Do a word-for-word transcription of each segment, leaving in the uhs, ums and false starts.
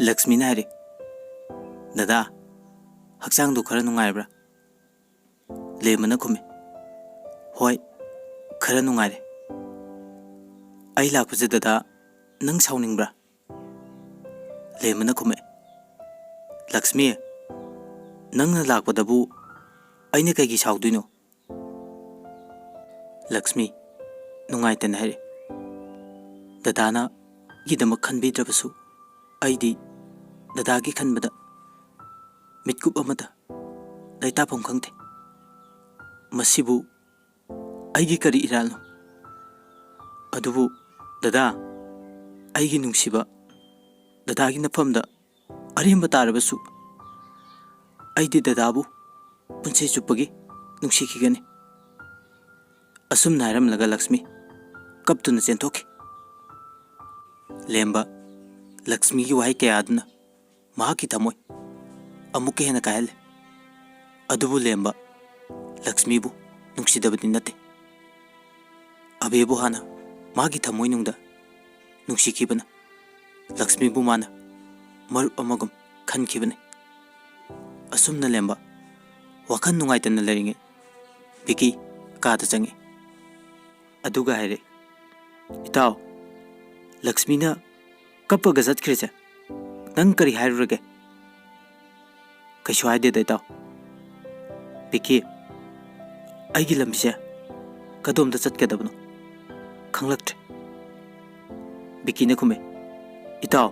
ꯂꯛꯁꯃꯤꯅ ꯍꯥꯏꯔꯦ, "ꯗꯗꯥ, ꯍꯛꯆꯥꯡꯗꯨ ꯈꯔ ꯅꯨꯡꯉꯥꯏꯕ꯭ꯔꯥ?" ꯂꯦꯝꯕꯅ ꯈꯨꯝꯃꯤ, "ꯍꯣꯏ, ꯈꯔ ꯅꯨꯡꯉꯥꯏꯔꯦ꯫ ꯑꯩ ꯂꯥꯛꯄꯁꯦ ꯗꯗꯥ, ꯅꯪ ꯁꯥꯎꯅꯤꯡꯕ꯭ꯔꯥ?" ꯂꯦꯝꯕꯅ ꯈꯨꯝꯃꯛꯑꯦ, "ꯂꯛꯁꯃꯤ, ꯅꯪꯅ ꯂꯥꯛꯄꯗꯕꯨ ꯑꯩꯅ ꯀꯩꯒꯤ ꯁꯥꯎꯗꯣꯏꯅꯣ?" ꯂꯛꯁꯃꯤ ꯅꯨꯡꯉꯥꯏꯇꯅ ꯍꯥꯏꯔꯛꯑꯦ, "ꯗꯗꯥꯅ ꯑꯩꯒꯤꯗꯃꯛ ꯈꯟꯕꯤꯗ꯭ꯔꯕꯁꯨ ꯑꯩꯗꯤ ꯗꯗꯥꯒꯤ ꯈꯟꯕꯗ ꯃꯤꯠꯀꯨꯞ ꯑꯃꯇ ꯂꯩꯇꯥꯐꯝ ꯈꯪꯗꯦ꯫ ꯃꯁꯤꯕꯨ ꯑꯩꯒꯤ ꯀꯔꯤ ꯏꯔꯥꯜꯅꯣ? ꯑꯗꯨꯕꯨ ꯗꯗꯥ, ꯑꯩꯒꯤ ꯅꯨꯡꯁꯤꯕ, ꯗꯗꯥꯒꯤ ꯅꯐꯝꯗ ꯑꯔꯦꯝꯕ ꯇꯥꯔꯕꯁꯨ ꯑꯩꯗꯤ ꯗꯗꯥꯕꯨ ꯄꯨꯟꯁꯤ ꯆꯨꯞꯄꯒꯤ ꯅꯨꯡꯁꯤꯈꯤꯒꯅꯤ꯫" ꯑꯁꯨꯝꯅ ꯍꯥꯏꯔꯝꯂꯒ ꯂꯛꯁꯃꯤ ꯀꯞꯇꯨꯅ ꯆꯦꯟꯊꯣꯛꯈꯤ꯫ ꯂꯦꯝꯕ ꯂꯛꯁꯃꯤꯒꯤ ꯋꯥꯍꯩ ꯀꯌꯥ ꯑꯗꯨꯅ ꯃꯍꯥꯛꯀꯤ ꯊꯃꯣꯏ ꯑꯃꯨꯛꯀ ꯍꯦꯟꯅ ꯀꯥꯏꯍꯜꯂꯦ꯫ ꯑꯗꯨꯕꯨ ꯂꯦꯝꯕ ꯂꯛꯁꯃꯤꯕꯨ ꯅꯨꯡꯁꯤꯗꯕꯗꯤ ꯅꯠꯇꯦ꯫ ꯑꯕꯦꯕꯨ ꯍꯥꯟꯅ ꯃꯥꯒꯤ ꯊꯃꯣꯏꯅꯨꯡꯗ ꯅꯨꯡꯁꯤꯈꯤꯕꯅ ꯂꯛꯁꯃꯤꯕꯨ ꯃꯥꯅ ꯃꯔꯨꯞ ꯑꯃꯒꯨꯝ ꯈꯟꯈꯤꯕꯅꯤ꯫ ꯑꯁꯨꯝꯅ ꯂꯦꯝꯕ ꯋꯥꯈꯜ ꯅꯨꯡꯉꯥꯏꯇꯅ ꯂꯩꯔꯤꯉꯩ ꯕꯤꯀꯤ ꯀꯥꯗ ꯆꯪꯉꯤ꯫ ꯑꯗꯨꯒ ꯍꯥꯏꯔꯦ, "ꯏꯇꯥꯎ, ꯂꯛꯁꯃꯤꯅ ꯀꯞꯄꯒ ꯆꯠꯈ꯭ꯔꯤꯁꯦ ꯅꯪ ꯀꯔꯤ ꯍꯥꯏꯔꯨꯔꯒꯦ?" "ꯀꯩꯁꯨ ꯍꯥꯏꯗꯦꯗ ꯏꯇꯥꯎ꯫ ꯕꯤꯀꯤ, ꯑꯩꯒꯤ ꯂꯝꯕꯤꯁꯦ ꯀꯗꯣꯝꯗ ꯆꯠꯀꯗꯕꯅꯣ ꯈꯪꯂꯛꯇ꯭ꯔꯦ꯫" ꯕꯤꯀꯤꯅ ꯈꯨꯝꯃꯦ, "ꯏꯇꯥꯎ,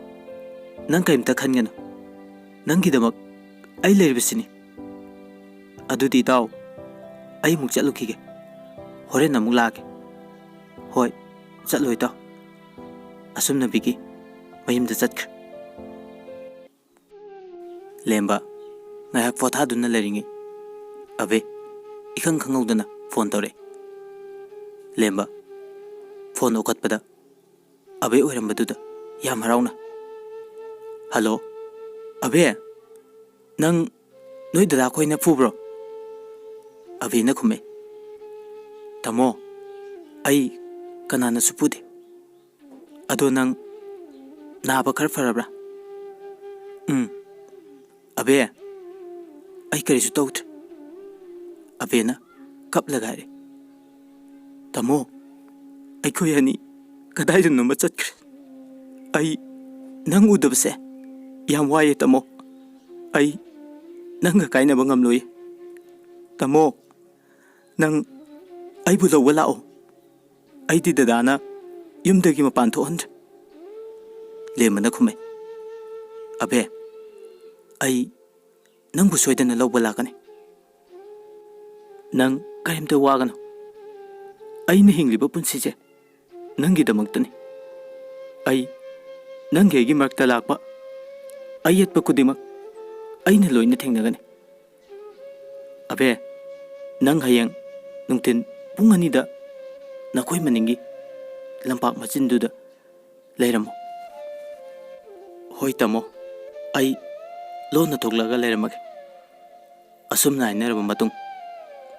ꯅꯪ ꯀꯔꯤꯝꯇ ꯈꯟꯒꯅꯨ꯫ ꯅꯪꯒꯤꯗꯃꯛ ꯑꯩ ꯂꯩꯔꯤꯕꯁꯤꯅꯤ꯫ ꯑꯗꯨꯗꯤ ꯏꯇꯥꯎ, ꯑꯩ ꯑꯃꯨꯛ ꯆꯠꯂꯨꯈꯤꯒꯦ꯫ ꯍꯣꯔꯦꯟ ꯑꯃꯨꯛ ꯂꯥꯛꯑꯒꯦ꯫" "ꯍꯣꯏ, ꯆꯠꯂꯣ ꯏꯇꯥꯎ꯫" ꯑꯁꯨꯝꯅ ꯕꯤꯀꯤ ꯃꯌꯨꯝꯗ ꯆꯠꯈ꯭ꯔꯦ꯫ ꯂꯦꯝꯕ ꯉꯥꯏꯍꯥꯛ ꯄꯣꯊꯥꯗꯨꯅ ꯂꯩꯔꯤꯉꯩ ꯑꯕꯦ ꯏꯈꯪ ꯈꯪꯍꯧꯗꯅ ꯐꯣꯟ ꯇꯧꯔꯛꯑꯦ꯫ ꯂꯦꯝꯕ ꯐꯣꯟ ꯂꯧꯈꯠꯄꯗ ꯑꯕꯦ ꯑꯣꯏꯔꯝꯕꯗꯨꯗ ꯌꯥꯝ ꯍꯔꯥꯎꯅ, "ꯍꯜꯂꯣ, ꯑꯕꯦ, ꯅꯪ ꯅꯣꯏ ꯗꯗꯥ ꯈꯣꯏꯅ ꯐꯨꯕ꯭ꯔꯣ?" ꯑꯕꯦꯅ ꯈꯨꯝꯃꯦ, "ꯇꯥꯃꯣ, ꯑꯩ ꯀꯅꯥꯅꯁꯨ ꯐꯨꯗꯦ꯫ ꯑꯗꯣ ꯅꯪ ꯅꯥꯕ ꯈꯔ ꯐꯔꯕ꯭ꯔꯥ?" "ꯎꯝ, ꯑꯕꯦ, ꯑꯩ ꯀꯔꯤꯁꯨ ꯇꯧꯗ꯭ꯔꯦ," ꯑꯕꯦꯅ ꯀꯞꯂꯒ ꯍꯥꯏꯔꯦ꯫ "ꯇꯥꯃꯣ, ꯑꯩꯈꯣꯏ ꯑꯅꯤ ꯀꯗꯥꯏꯗꯅꯣꯃ ꯆꯠꯈ꯭ꯔꯦ꯫ ꯑꯩ ꯅꯪ ꯎꯗꯕꯁꯦ ꯌꯥꯝ ꯋꯥꯏꯌꯦ ꯇꯥꯃꯣ꯫ ꯑꯩ ꯅꯪꯒ ꯀꯥꯏꯅꯕ ꯉꯝꯂꯣꯏꯌꯦ꯫ ꯇꯥꯃꯣ, ꯅꯪ ꯑꯩꯕꯨ ꯂꯧꯕ ꯂꯥꯛꯑꯣ꯫ ꯑꯩꯗꯤ ꯗꯗꯥꯅ ꯌꯨꯝꯗꯒꯤ ꯃꯄꯥꯟ ꯊꯣꯛꯍꯟꯗ꯭ꯔꯦ꯫" ꯂꯦꯝꯕꯅ ꯈꯨꯝꯃꯦ, "ꯑꯕꯦ, ꯑꯩ ꯅꯪꯕꯨ ꯁꯣꯏꯗꯅ ꯂꯧꯕ ꯂꯥꯛꯀꯅꯤ꯫ ꯅꯪ ꯀꯔꯤꯝꯇ ꯋꯥꯒꯅꯨ꯫ ꯑꯩꯅ ꯍꯤꯡꯂꯤꯕ ꯄꯨꯟꯁꯤꯁꯦ ꯅꯪꯒꯤꯗꯃꯛꯇꯅꯤ꯫ ꯑꯩ, ꯅꯪꯒꯤ ꯑꯩꯒꯤ ꯃꯔꯛꯇ ꯂꯥꯛꯄ ꯑꯌꯦꯠꯄ ꯈꯨꯗꯤꯡꯃꯛ ꯑꯩꯅ ꯂꯣꯏꯅ ꯊꯦꯡꯅꯒꯅꯤ꯫ ꯑꯕꯦ, ꯅꯪ ꯍꯌꯦꯡ ꯅꯨꯡꯊꯤꯟ ꯄꯨꯡ ꯑꯅꯤꯗ ꯅꯈꯣꯏ ꯃꯅꯤꯡꯒꯤ ꯂꯝꯄꯥꯛ ꯃꯆꯤꯟꯗꯨꯗ ꯂꯩꯔꯝꯃꯨ꯫" "ꯍꯣꯏ ꯇꯥꯃꯣ, ꯑꯩ ꯂꯣꯟꯅ ꯊꯣꯛꯂꯛꯑꯒ ꯂꯩꯔꯝꯃꯒꯦ꯫" ꯑꯁꯨꯝꯅ ꯍꯥꯏꯅꯔꯕ ꯃꯇꯨꯡ,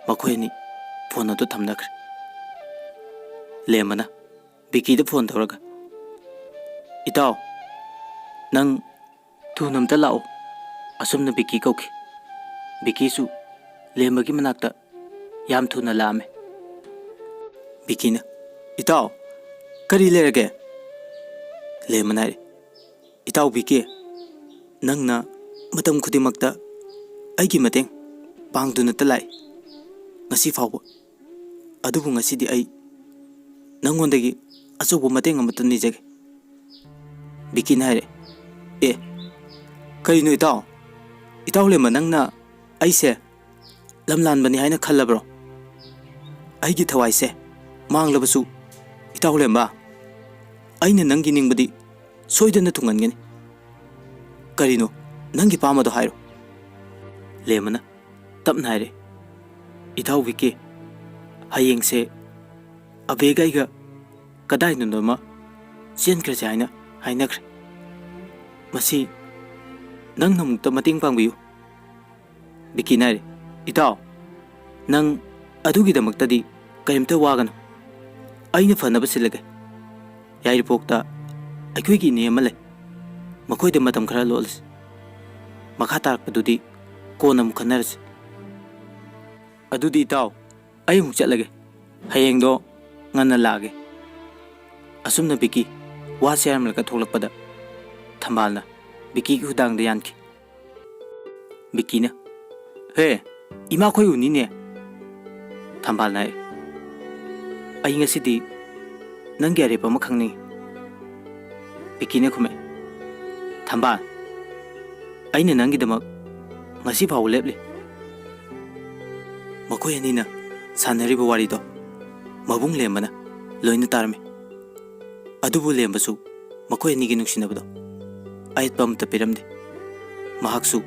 ꯃꯈꯣꯏ ꯑꯅꯤ ꯐꯣꯟ ꯑꯗꯨ ꯊꯝꯅꯈ꯭ꯔꯦ꯫ ꯂꯦꯝꯕꯅ ꯕꯤꯀꯤꯗ ꯐꯣꯟ ꯇꯧꯔꯒ, "ꯏꯇꯥꯎ, ꯅꯪ ꯊꯨꯅ ꯑꯝꯇ ꯂꯥꯛꯑꯣ꯫" ꯑꯁꯨꯝꯅ ꯕꯤꯀꯤ ꯀꯧꯈꯤ꯫ ꯕꯤꯀꯤꯁꯨ ꯂꯦꯝꯕꯒꯤ ꯃꯅꯥꯛꯇ ꯌꯥꯝ ꯊꯨꯅ ꯂꯥꯛꯑꯝꯃꯦ꯫ ꯕꯤꯀꯤꯅ, "ꯏꯇꯥꯎ, ꯀꯔꯤ ꯂꯩꯔꯒꯦ?" ꯂꯦꯝꯕꯅ ꯍꯥꯏꯔꯦ, "ꯏꯇꯥꯎ ꯕꯤꯀꯤ, ꯅꯪꯅ ꯃꯇꯝ ꯈꯨꯗꯤꯡꯃꯛꯇ ꯑꯩꯒꯤ ꯃꯇꯦꯡ ꯄꯥꯡꯗꯨꯅꯇ ꯂꯥꯛꯏ ꯉꯁꯤ ꯐꯥꯎꯕ꯫ ꯑꯗꯨꯕꯨ ꯉꯁꯤꯗꯤ ꯑꯩ ꯅꯪꯉꯣꯟꯗꯒꯤ ꯑꯆꯧꯕ ꯃꯇꯦꯡ ꯑꯃꯇ ꯅꯤꯖꯒꯦ꯫" ꯕꯤꯀꯤꯅ ꯍꯥꯏꯔꯦ, "ꯑꯦ, ꯀꯔꯤꯅꯣ ꯏꯇꯥꯎ? ꯏꯇꯥꯎ ꯂꯦꯝꯕ, ꯅꯪꯅ ꯑꯩꯁꯦ ꯂꯝ ꯂꯥꯟꯕꯅꯤ ꯍꯥꯏꯅ ꯈꯜꯂꯕ꯭ꯔꯣ? ꯑꯩꯒꯤ ꯊꯋꯥꯏꯁꯦ ꯃꯥꯡꯂꯕꯁꯨ, ꯏꯇꯥꯎ ꯂꯦꯝꯕ, ꯑꯩꯅ ꯅꯪꯒꯤ ꯅꯤꯡꯕꯗꯤ ꯁꯣꯏꯗꯅ ꯊꯨꯡꯍꯟꯒꯅꯤ꯫ ꯀꯔꯤꯅꯣ ꯅꯪꯒꯤ ꯄꯥꯝꯕꯗꯣ ꯍꯥꯏꯔꯣ꯫" ꯂꯦꯝꯕꯅ ꯇꯞꯅ ꯍꯥꯏꯔꯦ, "ꯏꯇꯥꯎ ꯕꯤꯀꯤ, ꯍꯌꯦꯡꯁꯦ ꯑꯕꯦꯒ ꯑꯩꯒ ꯀꯗꯥꯏꯗꯅꯣꯃ ꯆꯦꯟꯈ꯭ꯔꯁꯦ ꯍꯥꯏꯅ ꯍꯥꯏꯅꯈ꯭ꯔꯦ꯫ ꯃꯁꯤ ꯅꯪꯅ ꯑꯃꯨꯛꯇ ꯃꯇꯦꯡ ꯄꯥꯡꯕꯤꯌꯨ꯫" ꯕꯤꯀꯤꯅ ꯍꯥꯏꯔꯦ, "ꯏꯇꯥꯎ, ꯅꯪ ꯑꯗꯨꯒꯤꯗꯃꯛꯇꯗꯤ ꯀꯔꯤꯝꯇ ꯋꯥꯒꯅꯨ꯫ ꯑꯩꯅ ꯐꯅꯕ ꯁꯤꯜꯂꯒꯦ꯫ ꯌꯥꯏꯔꯤꯄꯣꯛꯇ ꯑꯩꯈꯣꯏꯒꯤ ꯏꯅꯦ ꯑꯃ ꯂꯩ꯫ ꯃꯈꯣꯏꯗ ꯃꯇꯝ ꯈꯔ ꯂꯣꯠꯂꯁꯤ꯫" ꯃꯈꯥ ꯇꯥꯔꯛꯄꯗꯨꯗꯤ ꯀꯣꯟꯅ ꯑꯃꯨꯛ ꯈꯟꯅꯔꯁꯤ꯫ ꯑꯗꯨꯗꯤ ꯏꯇꯥꯎ, ꯑꯩ ꯑꯃꯨꯛ ꯆꯠꯂꯒꯦ꯫ ꯍꯌꯦꯡꯗꯣ ꯉꯟꯅ ꯂꯥꯛꯑꯒꯦ꯫ ꯑꯁꯨꯝꯅ ꯕꯤꯀꯤ ꯋꯥꯁꯦ ꯍꯥꯏꯔꯝꯂꯒ ꯊꯣꯛꯂꯛꯄꯗ ꯊꯝꯕꯥꯜꯅ ꯕꯤꯀꯤꯒꯤ ꯈꯨꯗꯥꯡꯗ ꯌꯥꯟꯈꯤ꯫ ꯕꯤꯀꯤꯅ, "ꯍꯦ, ꯏꯃꯥꯈꯣꯏ ꯎꯅꯤꯅꯦ꯫" ꯊꯝꯕꯥꯜꯅ ꯍꯥꯏ, "ꯑꯩ ꯉꯁꯤꯗꯤ ꯅꯪꯒꯤ ꯑꯔꯦꯞꯄ ꯑꯃ ꯈꯪꯅꯤꯡꯉꯤ꯫" ꯕꯤꯀꯤꯅ ꯈꯨꯝꯃꯦ, "ꯊꯝꯕꯥꯜ, ꯑꯩꯅ ꯅꯪꯒꯤꯗꯃꯛ ꯉꯁꯤ ꯐꯥꯎꯕ ꯂꯦꯞꯂꯤ꯫" ꯃꯈꯣꯏ ꯑꯅꯤꯅ ꯁꯥꯟꯅꯔꯤꯕ ꯋꯥꯔꯤꯗꯣ ꯃꯕꯨꯡ ꯂꯦꯝꯕꯅ ꯂꯣꯏꯅ ꯇꯥꯔꯝꯃꯤ꯫ ꯑꯗꯨꯕꯨ ꯂꯦꯝꯕꯁꯨ ꯃꯈꯣꯏ ꯑꯅꯤꯒꯤ ꯅꯨꯡꯁꯤꯅꯕꯗꯣ ꯑꯌꯦꯠꯄ ꯑꯃꯠꯇ ꯄꯤꯔꯝꯗꯦ꯫ ꯃꯍꯥꯛꯁꯨ,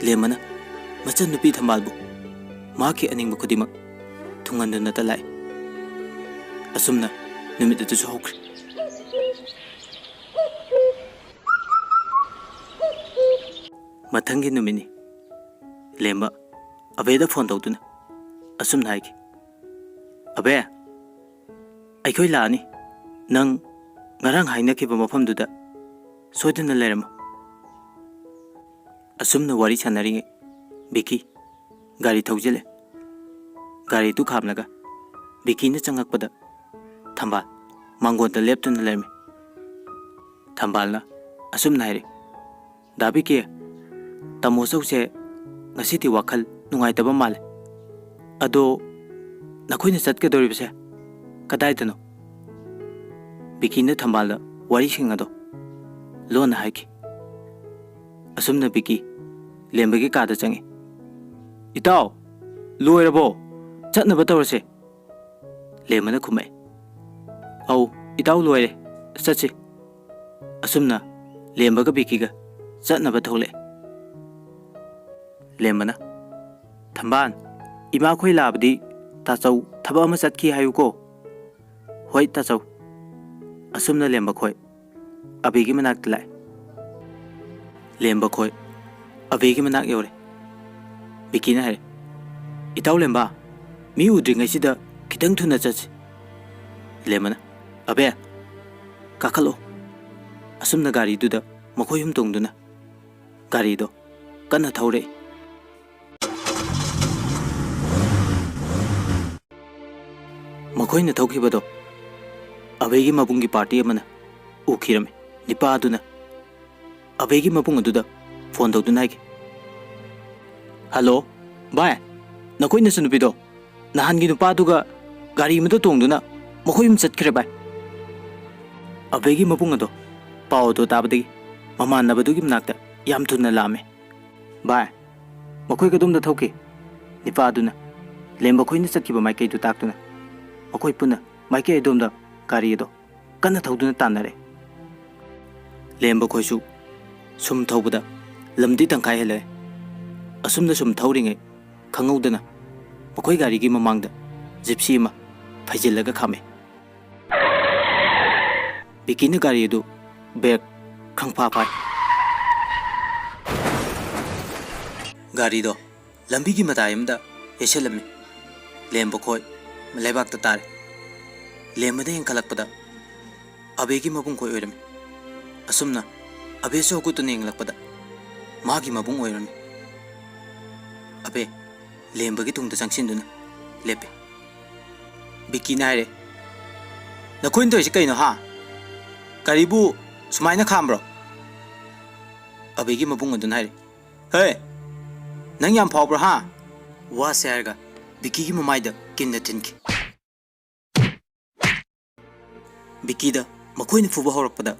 ꯂꯦꯝꯕꯅ ꯃꯆꯟꯅꯨꯄꯤ ꯊꯝꯕꯥꯜꯕꯨ ꯃꯍꯥꯛꯀꯤ ꯑꯅꯤꯡꯕ ꯈꯨꯗꯤꯡꯃꯛ ꯊꯨꯡꯍꯟꯗꯨꯅꯇ ꯂꯥꯛꯏ꯫ ꯑꯁꯨꯝꯅ ꯅꯨꯃꯤꯠ ꯑꯗꯨꯁꯨ ꯍꯧꯈ꯭ꯔꯦ꯫ ꯃꯊꯪꯒꯤ ꯅꯨꯃꯤꯠꯅꯤ꯫ ꯂꯦꯝꯕ ꯑꯕꯦꯗ ꯐꯣꯟ ꯇꯧꯗꯨꯅ ꯑꯁꯨꯝꯅ ꯍꯥꯏꯈꯤ, "ꯑꯕꯦ, ꯑꯩꯈꯣꯏ ꯂꯥꯛꯑꯅꯤ꯫ ꯅꯪ ꯉꯔꯥꯡ ꯍꯥꯏꯅꯈꯤꯕ ꯃꯐꯝꯗꯨꯗ ꯁꯣꯏꯗꯅ ꯂꯩꯔꯝꯃꯨ꯫" ꯑꯁꯨꯝꯅ ꯋꯥꯔꯤ ꯁꯥꯟꯅꯔꯤꯉꯩ ꯕꯤꯀꯤ ꯒꯥꯔꯤ ꯊꯧꯖꯤꯜꯂꯦ꯫ ꯒꯥꯔꯤꯗꯨ ꯈꯥꯝꯂꯒ ꯕꯤꯀꯤꯅ ꯆꯪꯉꯛꯄꯗ ꯊꯝꯕꯥꯜ ꯃꯥꯡꯒꯣꯟꯗ ꯂꯦꯞꯇꯨꯅ ꯂꯩꯔꯝꯃꯤ꯫ ꯊꯝꯕꯥꯜꯅ ꯑꯁꯨꯝꯅ ꯍꯥꯏꯔꯛꯏ, "ꯗꯥ ꯕꯤꯀꯤ, ꯇꯥꯃꯣ ꯆꯧꯁꯦ ꯉꯁꯤꯗꯤ ꯋꯥꯈꯜ ꯅꯨꯡꯉꯥꯏꯇꯕ ꯃꯥꯜꯂꯦ꯫ ꯑꯗꯣ ꯅꯈꯣꯏꯅ ꯆꯠꯀꯗꯧꯔꯤꯕꯁꯦ ꯀꯗꯥꯏꯗꯅꯣ?" ꯕꯤꯀꯤꯅ ꯊꯝꯕꯥꯜꯗ ꯋꯥꯔꯤꯁꯤꯡ ꯑꯗꯣ ꯂꯣꯟꯅ ꯍꯥꯏꯈꯤ꯫ ꯑꯁꯨꯝꯅ ꯕꯤꯀꯤ ꯂꯦꯝꯕꯒꯤ ꯀꯥꯗ ꯆꯪꯉꯤ꯫ "ꯏꯇꯥꯎ, ꯂꯣꯏꯔꯕꯣ? ꯆꯠꯅꯕ ꯇꯧꯔꯁꯦ꯫" ꯂꯦꯝꯕꯅ ꯈꯨꯝꯃꯛꯑꯦ, "ꯑꯧ, ꯏꯇꯥꯎ ꯂꯣꯏꯔꯦ, ꯆꯠꯁꯤ꯫" ꯑꯁꯨꯝꯅ ꯂꯦꯝꯕꯒ ꯕꯤꯀꯤꯒ ꯆꯠꯅꯕ ꯊꯣꯛꯂꯛꯑꯦ꯫ ꯂꯦꯝꯕꯅ, "ꯊꯝꯕꯥꯜ, ꯏꯃꯥꯈꯣꯏ ꯂꯥꯛꯑꯕꯗꯤ ꯇꯥꯆꯧ ꯊꯕꯛ ꯑꯃ ꯆꯠꯈꯤ ꯍꯥꯏꯌꯨꯀꯣ꯫" "ꯍꯣꯏ ꯇꯥꯆꯧ꯫" ꯑꯁꯨꯝꯅ ꯂꯦꯝꯕ ꯈꯣꯏ ꯑꯕꯤꯒꯤ ꯃꯅꯥꯛꯇ ꯂꯥꯛꯑꯦ꯫ ꯂꯦꯝꯕ ꯈꯣꯏ ꯑꯕꯤꯒꯤ ꯃꯅꯥꯛ ꯌꯧꯔꯦ꯫ ꯕꯤꯀꯤꯅ ꯍꯥꯏꯔꯦ, "ꯏꯇꯥꯎ ꯂꯦꯝꯕ, ꯃꯤ ꯎꯗ꯭ꯔꯤꯉꯩꯁꯤꯗ ꯈꯤꯇꯪ ꯊꯨꯅ ꯆꯠꯁꯤ꯫" ꯂꯦꯝꯕꯅ, "ꯑꯕꯦ, ꯀꯥꯈꯠꯂꯣ꯫" ꯑꯁꯨꯝꯅ ꯒꯥꯔꯤꯗꯨꯗ ꯃꯈꯣꯏ ꯑꯍꯨꯝ ꯇꯣꯡꯗꯨꯅ ꯒꯥꯔꯤꯗꯣ ꯀꯟꯅ ꯊꯧꯔꯛꯏ꯫ ꯃꯈꯣꯏꯅ ꯊꯧꯈꯤꯕꯗꯣ ꯑꯕꯦꯒꯤ ꯃꯕꯨꯡꯒꯤ ꯄꯥꯔꯇꯤ ꯑꯃꯅ ꯎꯈꯤꯔꯝꯃꯤ꯫ ꯅꯤꯄꯥ ꯑꯗꯨꯅ ꯑꯕꯦꯒꯤ ꯃꯕꯨꯡ ꯑꯗꯨꯗ ꯐꯣꯟ ꯇꯧꯗꯨꯅ ꯍꯥꯏꯈꯤ, "ꯍꯜꯂꯣ, ꯚꯥꯏ, ꯅꯈꯣꯏ ꯅꯆꯟꯅꯨꯄꯤꯗꯣ ꯅꯍꯥꯟꯒꯤ ꯅꯨꯄꯥꯗꯨꯒ ꯒꯥꯔꯤ ꯑꯃꯗ ꯇꯣꯡꯗꯨꯅ ꯃꯈꯣꯏ ꯑꯍꯨꯝ ꯆꯠꯈ꯭ꯔꯦ, ꯚꯥꯏ꯫" ꯑꯕꯦꯒꯤ ꯃꯕꯨꯡ ꯑꯗꯣ ꯄꯥꯎ ꯑꯗꯨ ꯇꯥꯕꯗꯒꯤ ꯃꯃꯥꯟꯅꯕꯗꯨꯒꯤ ꯃꯅꯥꯛꯇ ꯌꯥꯝ ꯊꯨꯅ ꯂꯥꯛꯑꯝꯃꯤ꯫ "ꯚꯥꯏ, ꯃꯈꯣꯏ ꯀꯗꯣꯝꯗ ꯊꯣꯛꯈꯤ?" ꯅꯤꯄꯥ ꯑꯗꯨꯅ ꯂꯦꯝꯕ ꯈꯣꯏꯅ ꯆꯠꯈꯤꯕ ꯃꯥꯏꯀꯩꯗꯨ ꯇꯥꯛꯇꯨꯅ ꯃꯈꯣꯏ ꯄꯨꯟꯅ ꯃꯥꯏꯀꯩ ꯑꯗꯣꯝꯗ ꯒꯥꯔꯤ ꯑꯗꯣ ꯀꯟꯅ ꯊꯧꯗꯨꯅ ꯇꯥꯟꯅꯔꯦ꯫ ꯂꯦꯝꯕ ꯈꯣꯏꯁꯨ ꯁꯨꯝ ꯊꯧꯕꯗ ꯂꯝꯗꯤ ꯇꯪꯈꯥꯏ ꯍꯦꯜꯂꯛꯑꯦ꯫ ꯑꯁꯨꯝꯅ ꯁꯨꯝ ꯊꯧꯔꯤꯉꯩ ꯈꯪꯍꯧꯗꯅ ꯃꯈꯣꯏ ꯒꯥꯔꯤꯒꯤ ꯃꯃꯥꯡꯗ ꯖꯤꯞꯁꯤ ꯑꯃ ꯐꯩꯖꯤꯜꯂꯒ ꯈꯥꯝꯃꯦ꯫ ꯕꯤꯀꯤꯅ ꯒꯥꯔꯤ ꯑꯗꯨ ꯕ꯭ꯔꯦꯛ ꯈꯪꯐꯥ ꯐꯥꯏ꯫ ꯒꯥꯔꯤꯗꯣ ꯂꯝꯕꯤꯒꯤ ꯃꯇꯥꯏ ꯑꯃꯗ ꯌꯩꯁꯜꯂꯝꯃꯤ꯫ ꯂꯦꯝꯕ ꯈꯣꯏ ꯂꯩꯕꯥꯛꯇ ꯇꯥꯔꯦ꯫ ꯂꯦꯝꯕꯗ ꯌꯦꯡꯈꯠꯂꯛꯄꯗ ꯑꯕꯦꯒꯤ ꯃꯕꯨꯡ ꯈꯣꯏ ꯑꯣꯏꯔꯝꯃꯤ꯫ ꯑꯁꯨꯝꯅ ꯑꯕꯦꯁꯨ ꯍꯧꯒꯠꯇꯨꯅ ꯌꯦꯡꯂꯛꯄꯗ ꯃꯥꯒꯤ ꯃꯕꯨꯡ ꯑꯣꯏꯔꯝꯃꯤ꯫ ꯑꯕꯦ ꯂꯦꯝꯕꯒꯤ ꯇꯨꯡꯗ ꯆꯪꯁꯤꯟꯗꯨꯅ ꯂꯦꯞꯄꯤ꯫ ꯕꯤꯀꯤꯅ ꯍꯥꯏꯔꯦ, "ꯅꯈꯣꯏꯅ ꯇꯧꯔꯤꯁꯤ ꯀꯩꯅꯣ, ꯍꯥ? ꯒꯥꯔꯤꯕꯨ ꯁꯨꯃꯥꯏꯅ ꯈꯥꯝꯕ꯭ꯔꯣ?" ꯑꯕꯦꯒꯤ ꯃꯕꯨꯡ ꯑꯗꯨꯅ ꯍꯥꯏꯔꯦ, "ꯍꯦ, ꯅꯪ ꯌꯥꯝ ꯐꯥꯎꯕ꯭ꯔꯣ, ꯍꯥ?" ꯋꯥꯁꯦ ꯍꯥꯏꯔꯒ ꯕꯤꯀꯤꯒꯤ ꯃꯃꯥꯏꯗ ꯀꯤꯟꯅ ꯊꯤꯟꯈꯤ꯫ ꯕꯤꯀꯤꯗ ꯃꯈꯣꯏꯅ ꯐꯨꯕ ꯍꯧꯔꯛꯄꯗ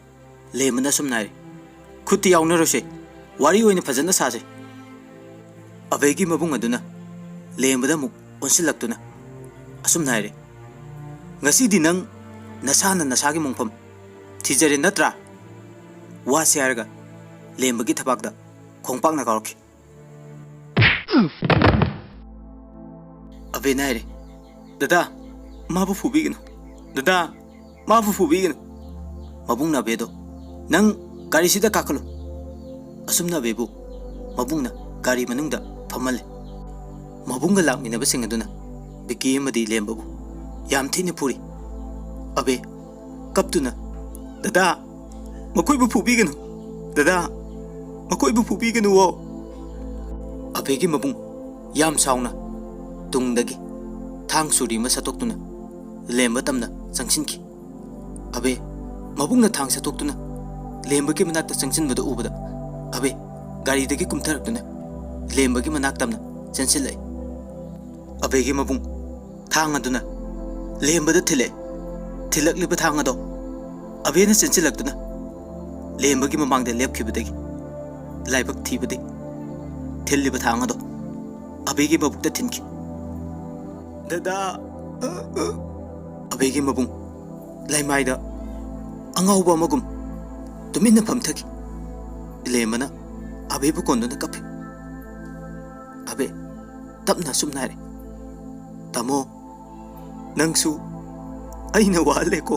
ꯂꯦꯝꯕꯅ ꯑꯁꯨꯝꯅ ꯍꯥꯏꯔꯤ, "ꯈꯨꯠꯇꯤ ꯌꯥꯎꯅꯔꯣꯏꯁꯦ, ꯋꯥꯔꯤ ꯑꯣꯏꯅ ꯐꯖꯅ ꯁꯥꯁꯦ꯫" ꯑꯕꯦꯒꯤ ꯃꯕꯨꯡ ꯑꯗꯨꯅ ꯂꯦꯝꯕꯗ ꯑꯃꯨꯛ ꯑꯣꯟꯁꯤꯜꯂꯛꯇꯨꯅ ꯑꯁꯨꯝꯅ ꯍꯥꯏꯔꯤ, "ꯉꯁꯤꯗꯤ ꯅꯪ ꯅꯁꯥꯅ ꯅꯁꯥꯒꯤ ꯃꯣꯡꯐꯝ ꯊꯤꯖꯔꯦ ꯅꯠꯇ꯭ꯔꯥ?" ꯋꯥꯁꯦ ꯍꯥꯏꯔꯒ ꯂꯦꯝꯕꯒꯤ ꯊꯕꯥꯛꯇ ꯈꯣꯡꯄꯥꯛꯅ ꯀꯥꯎꯔꯛꯈꯤ꯫ ꯑꯕꯦꯅ ꯍꯥꯏꯔꯦ, "ꯗꯗꯥ, ꯃꯥꯕꯨ ꯐꯨꯕꯤꯒꯅꯨ꯫ ꯗꯗꯥ, ꯃꯥꯕꯨ ꯐꯨꯕꯤꯒꯅꯨ꯫" ꯃꯕꯨꯡꯅ ꯑꯕꯦꯗꯣ, "ꯅꯪ ꯒꯥꯔꯤꯁꯤꯗ ꯀꯥꯈꯠꯂꯨ꯫" ꯑꯁꯨꯝꯅ ꯑꯕꯦꯕꯨ ꯃꯕꯨꯡꯅ ꯒꯥꯔꯤ ꯃꯅꯨꯡꯗ ꯐꯝꯍꯜꯂꯦ꯫ ꯃꯕꯨꯡꯒ ꯂꯥꯛꯃꯤꯟꯅꯕꯁꯤꯡ ꯑꯗꯨꯅ ꯕꯤꯀꯤ ꯑꯃꯗꯤ ꯂꯦꯝꯕꯕꯨ ꯌꯥꯝ ꯊꯤꯅ ꯐꯨꯔꯤ꯫ ꯑꯕꯦ ꯀꯞꯇꯨꯅ, "ꯗꯗꯥ, ꯃꯈꯣꯏꯕꯨ ꯐꯨꯕꯤꯒꯅꯨ꯫ ꯗꯗꯥ, ꯃꯈꯣꯏꯕꯨ ꯐꯨꯕꯤꯒꯅꯨꯋꯣ꯫" ꯑꯕꯦꯒꯤ ꯃꯕꯨꯡ ꯌꯥꯝ ꯁꯥꯎꯅ ꯇꯨꯡꯗꯒꯤ ꯊꯥꯡ ꯁꯨꯔꯤ ꯑꯃ ꯁꯠꯇꯣꯛꯇꯨꯅ ꯂꯦꯝꯕ ꯇꯝꯅ ꯆꯪꯁꯤꯟꯈꯤ꯫ ꯑꯕꯦ ꯃꯕꯨꯡꯅ ꯊꯥꯡ ꯁꯠꯇꯣꯛꯇꯨꯅ ꯂꯦꯝꯕꯒꯤ ꯃꯅꯥꯛꯇ ꯆꯪꯁꯤꯟꯕꯗꯨ ꯎꯕꯗ ꯑꯕꯦ ꯒꯥꯔꯤꯗꯒꯤ ꯀꯨꯝꯊꯔꯛꯇꯨꯅ ꯂꯦꯝꯕꯒꯤ ꯃꯅꯥꯛ ꯇꯝꯅ ꯆꯦꯟꯁꯤꯜꯂꯛꯏ꯫ ꯑꯕꯦꯒꯤ ꯃꯕꯨꯡ ꯊꯥꯡ ꯑꯗꯨꯅ ꯂꯦꯝꯕꯗ ꯊꯤꯜꯂꯛꯏ꯫ ꯊꯤꯜꯂꯛꯂꯤꯕ ꯊꯥꯡ ꯑꯗꯣ ꯑꯕꯦꯅ ꯆꯦꯟꯁꯤꯜꯂꯛꯇꯨꯅ ꯂꯦꯝꯕꯒꯤ ꯃꯃꯥꯡꯗ ꯂꯦꯞꯈꯤꯕꯗꯒꯤ ꯂꯥꯏꯕꯛ ꯊꯤꯕꯗꯤ ꯊꯤꯜꯂꯤꯕ ꯊꯥꯡ ꯑꯗꯣ ꯑꯕꯦꯒꯤ ꯃꯕꯨꯛꯇ ꯊꯤꯟꯈꯤ꯫ "ꯗꯗꯥ!" ꯑꯕꯦꯒꯤ ꯃꯕꯨꯡ ꯂꯩꯃꯥꯏꯗ ꯑꯉꯥꯎꯕ ꯑꯃꯒꯨꯝ ꯇꯨꯃꯤꯟꯅ ꯐꯝꯊꯈꯤ꯫ ꯂꯦꯝꯕꯅ ꯑꯕꯦꯕꯨ ꯀꯣꯟꯗꯨꯅ ꯀꯞꯄꯤ꯫ ꯑꯕꯦ ꯇꯞꯅ ꯑꯁꯨꯝꯅ ꯍꯥꯏꯔꯦ, "ꯇꯥꯃꯣ, ꯅꯪꯁꯨ ꯑꯩꯅ ꯋꯥꯍꯜꯂꯦꯀꯣ,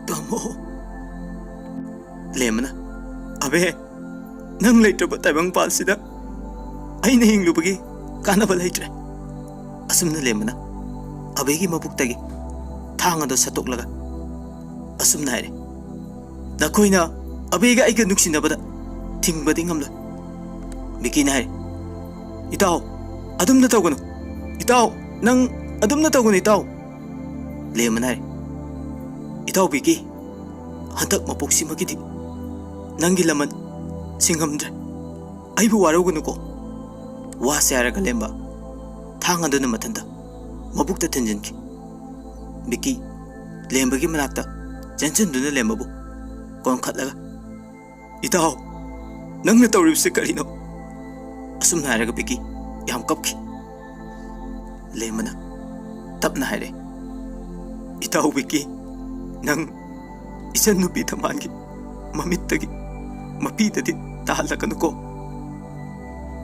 ꯇꯥꯃꯣ꯫" ꯂꯦꯝꯕꯅ, "ꯑꯕꯦ, ꯅꯪ ꯂꯩꯇ꯭ꯔꯕ ꯇꯥꯏꯕꯪꯄꯥꯜꯁꯤꯗ ꯑꯩꯅ ꯍꯤꯡꯂꯨꯕꯒꯤ ꯀꯥꯟꯅꯕ ꯂꯩꯇ꯭ꯔꯦ꯫" ꯑꯁꯨꯝꯅ ꯂꯦꯝꯕꯅ ꯑꯕꯦꯒꯤ ꯃꯕꯨꯛꯇꯒꯤ ꯊꯥꯡ ꯑꯗꯨ ꯁꯠꯇꯣꯛꯂꯒ ꯑꯁꯨꯝꯅ ꯍꯥꯏꯔꯦ, "ꯅꯈꯣꯏꯅ ꯑꯕꯦꯒ ꯑꯩꯒ ꯅꯨꯡꯁꯤꯅꯕꯗ ꯊꯤꯡꯕꯗꯤ ꯉꯝꯂꯣꯏ꯫" ꯕꯤꯀꯤꯅ ꯍꯥꯏꯔꯦ, "ꯏꯇꯥꯎ, ꯑꯗꯨꯝꯅ ꯇꯧꯒꯅꯨ꯫ ꯏꯇꯥꯎ, ꯅꯪ ꯑꯗꯨꯝꯅ ꯇꯧꯒꯅꯨ, ꯏꯇꯥꯎ꯫" ꯂꯦꯝꯕꯅ ꯍꯥꯏꯔꯦ, "ꯏꯇꯥꯎ ꯕꯤꯀꯤ, ꯍꯟꯗꯛ ꯃꯄꯣꯛꯁꯤꯃꯒꯤꯗꯤ ꯅꯪꯒꯤ ꯂꯃꯟ ꯁꯤꯡꯉꯝꯗ꯭ꯔꯦ꯫ ꯑꯩꯕꯨ ꯋꯥꯔꯧꯒꯅꯨꯀꯣ꯫" ꯋꯥꯁꯦ ꯍꯥꯏꯔꯒ ꯂꯦꯝꯕ ꯊꯥꯡ ꯑꯗꯨꯅ ꯃꯊꯟꯇ ꯃꯕꯨꯛꯇ ꯊꯤꯟꯖꯤꯟꯈꯤ꯫ ꯕꯤꯀꯤ ꯂꯦꯝꯕꯒꯤ ꯃꯅꯥꯛꯇ ꯆꯦꯟꯁꯤꯟꯗꯨꯅ ꯂꯦꯝꯕꯕꯨ ꯀꯣꯟꯈꯠꯂꯒ, "ꯏꯇꯥꯎ, ꯅꯪꯅ ꯇꯧꯔꯤꯕꯁꯤ ꯀꯔꯤꯅꯣ?" ꯑꯁꯨꯝꯅ ꯍꯥꯏꯔꯒ ꯕꯤꯀꯤ ꯌꯥꯝ ꯀꯞꯈꯤ꯫ ꯂꯦꯝꯕꯅ ꯇꯞꯅ ꯍꯥꯏꯔꯦ, "ꯏꯇꯥꯎ ꯕꯤꯀꯤ, ꯅꯪ ꯏꯆꯟ ꯅꯨꯄꯤ ꯊꯝꯕꯥꯜꯒꯤ ꯃꯃꯤꯠꯇꯒꯤ ꯃꯄꯤꯗꯗꯤ ꯇꯥꯍꯜꯂꯛꯀꯅꯨꯀꯣ꯫"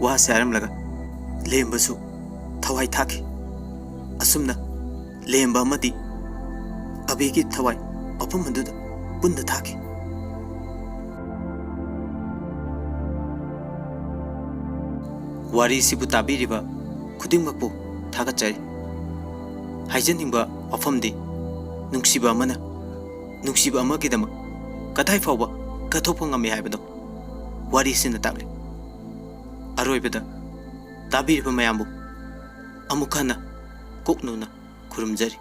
ꯋꯥꯁꯦ ꯍꯥꯏꯔꯝꯂꯒ ꯂꯦꯝꯕꯁꯨ ꯊꯋꯥꯏ ꯊꯥꯈꯤ꯫ ꯑꯁꯨꯝꯅ ꯂꯦꯝꯕ ꯑꯃꯗꯤ ꯑꯕꯤꯒꯤ ꯊꯋꯥꯏ ꯃꯐꯝ ꯑꯗꯨꯗ ꯄꯨꯟꯅ ꯊꯥꯈꯤ꯫ ꯋꯥꯔꯤꯁꯤꯕꯨ ꯇꯥꯕꯤꯔꯤꯕ ꯈꯨꯗꯤꯡꯃꯛꯄꯨ ꯊꯥꯒꯠꯆꯔꯤ꯫ ꯍꯥꯏꯖꯅꯤꯡꯕ ꯋꯥꯐꯝꯗꯤ, ꯅꯨꯡꯁꯤꯕ ꯑꯃꯅ ꯅꯨꯡꯁꯤꯕ ꯑꯃꯒꯤꯗꯃꯛ ꯀꯗꯥꯏ ꯐꯥꯎꯕ ꯀꯠꯊꯣꯛꯄ ꯉꯝꯃꯤ ꯍꯥꯏꯕꯗꯣ ꯋꯥꯔꯤꯁꯤꯅ ꯇꯥꯛꯂꯤ꯫ ꯑꯔꯣꯏꯕꯗ ꯇꯥꯕꯤꯔꯤꯕ ꯃꯌꯥꯝꯕꯨ ꯑꯃꯨꯛ ꯍꯟꯅ ꯀꯣꯛꯅꯧꯅ ꯈꯨꯔꯨꯝꯖꯔꯤ꯫